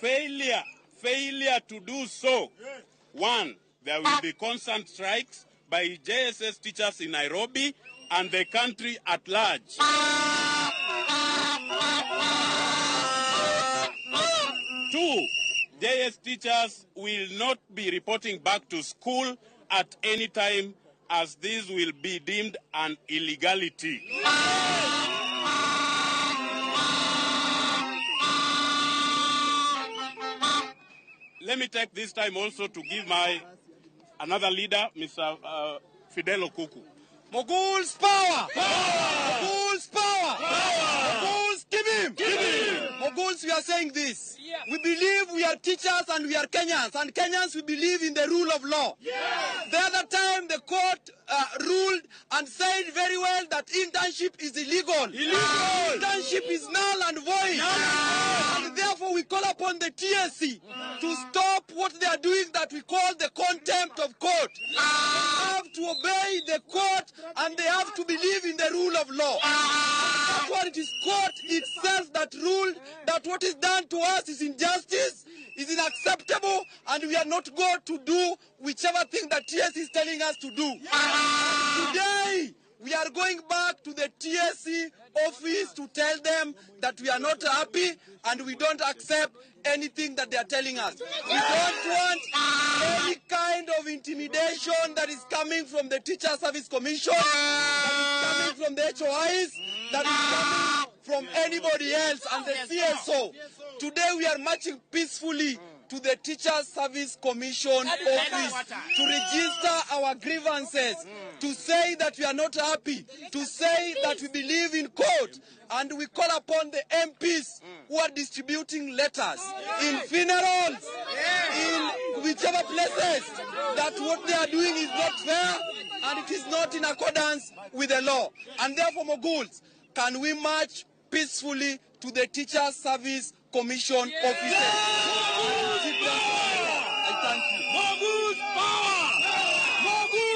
Failure to do so, one, there will be constant strikes by JSS teachers in Nairobi and the country at large. Two, JS teachers will not be reporting back to school at any time, as this will be deemed an illegality. Let me take this time also to give my another leader, Mr. Fidel Okuku. Mogul's power! Power! Mogul's power! Power! Moguls, give him! Give him! Moguls, we are saying this. Yeah. We believe we are teachers and we are Kenyans. And Kenyans, we believe in the rule of law. Yeah. The other time, the court ruled and said very well that internship is illegal. Illegal! Internship is null and void. Null. And therefore, we call upon the TSC to stop what they are doing that we call the contempt of court. They have to obey the court and they have to believe in the rule of law. That's what it is, court itself that ruled that what is done to us is injustice, is unacceptable, and we are not going to do whichever thing that TSC is telling us to do. Today, we are going back to the TSC office to tell them that we are not happy and we don't accept anything that they are telling us. We don't want any kind of intimidation that is coming from the Teacher Service Commission, that is coming from the HOIs, that is coming from anybody else and the CSO. Today we are marching peacefully to the Teacher Service Commission office to register our grievances, to say that we are not happy, to say that we believe in court, and we call upon the MPs who are distributing letters in funerals, in whichever places, that what they are doing is not fair and it is not in accordance with the law. And therefore, Moguls, can we march peacefully to the Teacher Service Commission offices? I thank you. Moguls power! Moguls